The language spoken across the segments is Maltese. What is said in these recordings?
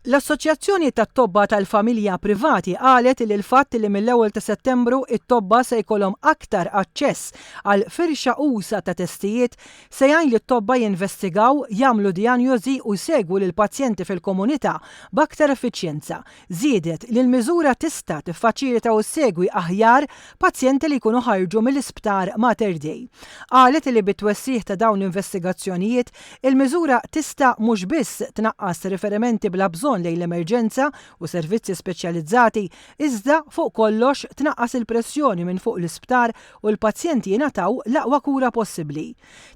L-Assoċjazzjoni tat-Tobba tal-Familja Privati qalet li l-fatt li mill-ewwel ta' Settembru t-tobba se jkollhom aktar aċċess għal firxa usa' ta' testijiet se jgħin lit-tobba jinvestigaw, jagħmlu dijanjosi u jsegwu lill-pazjenti fil-komunità b'aktar effiċjenza. Żiedet li l-miżura tista' tiffaċilita u ssegwi aħjar pazjenti li jkunu ħarġu mill-Isptar Mater Dei. Qalet li bit-twessigħ ta' dawn l-investigazzjonijiet, il-miżura tista' mhux biss tnaqqas riferimenti bla bżonn lejn l-emerġenza u servizzi speċjalizzati, iżda fuq kollox tnaqqas il-pressjoni minn fuq l-isptar u l-pazjenti jingħataw l-aqwa kura possibbli.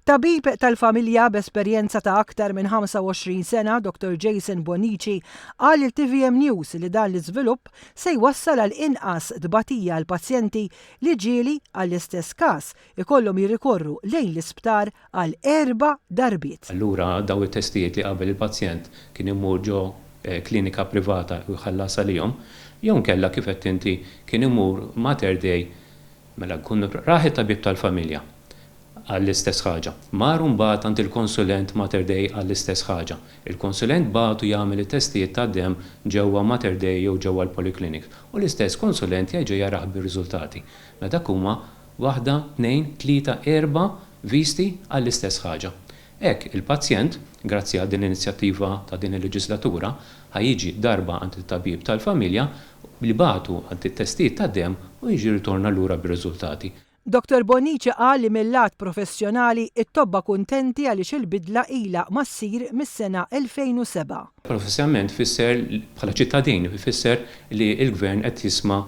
Tabib tal-familja b'esperjenza ta' aktar minn 25 sena, Dottor Jason Bonnici, qal lil tvm News li dan l-iżvilupp se jwassal għal inqas tbatija għall-pazjenti li ġieli, għall-istess każ, ikollhom jirrikorru lejn l-isptar għal erba' darbiet. Allura dawn it-testijiet li qabel il-pazjent kien imur ġo klinika privata u jħallas għalihom, jew inkella kif għedt inti kien imur Mater Dei, mela jkun rah it-tabib tal-familja għall-istess ħaġa. Mar imbagħad għand il-konsulent Mater Dei għall-istess ħaġa. Il-konsulent bagħtu jagħmel it-testijiet tad-demm ġewwa Mater Dei jew ġewwa l-polyclinic u l-istess konsulent jerġa' jarah bir-riżultati. Mela dak huma waħda, tnejn, tlieta, erba' visti għall-istess ħaġa. Hekk il-pazjent, grazzi għal din l-inizjattiva ta' din il-leġislatura, ħa jiġi darba għand it-tabib tal-familja li bagħtu għand it-testijiet tad-demm u jiġi jirritorna lura bir-riżultati. Dottor Bonnici qal li mil-lat professjonali it-tobba kuntenti għaliex il-bidla ilha ma ssir mis-sena 2007. Professjonalment tfisser, bħala ċittadin, ifisser li l-Gvern qed jisma'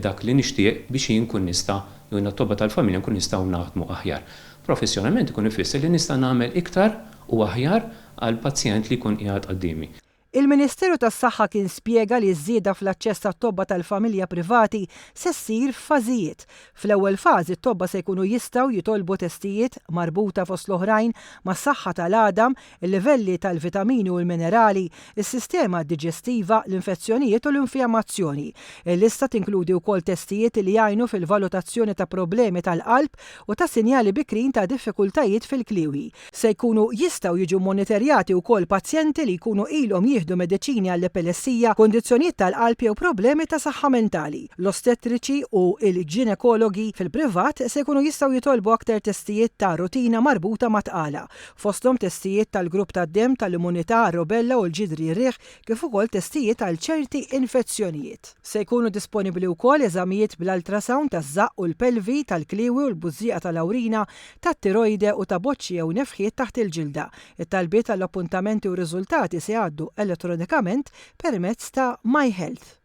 dak li nixtieq biex jien nkun nista' jew t-tobba tal-familja nkunu nistgħu naħdmu aħjar. Professjonalment ikun ifisser li nista' nagħmel iktar u aħjar għall-pazjent li jkun qiegħed quddiemi. Il-Ministeru tas-Saħħa kien spjega li ż-żieda fl-aċċess għat-tobba tal-familja privati se ssir f'fażijiet. Fl-ewwel fażi t-tobba se jkunu jistgħu jitolbu testijiet marbuta fost l-oħrajn mas-saħħa tal-għadam, il-livelli tal-vitamini u l-minerali, is-sistema diġestiva, l-infezzjonijiet u l-infjammazzjoni. Il-lista tinkludi wkoll testijiet li jgħinu fil-valutazzjoni ta' problemi tal-qalb u ta' sinjali bikrin ta' diffikultajiet fil-kliewi. Se jkunu jistgħu jiġu mmoniterjati wkoll pazjenti li jkunu ilhom jieħdu mediċini għall-epilessija, kundizzjonijiet tal-qalb jew problemi ta' saħħa mentali. L-ostetriċi u l-ġinekologi fil-privat se jkunu jistgħu jitolbu aktar testijiet ta' rutina marbuta mat-tqala, fosthom testijiet tal-grupp tad-demm, tal-immunità għar-rubella u l-ġidri r-riħ kif ukoll testijiet għal ċerti infezzjonijiet. Se jkunu disponibbli wkoll eżamijiet bl-ultrasound taż-żaqq u l-pelvi, tal-kliewi u l-bużżieqa tal-awrina, tat-tirojde u ta' boċċi jew nefħiet taħt il-ġilda. It-talbiet għall-appuntamenti u r-riżultati se jgħaddu elettronikament permezz ta' MyHealth.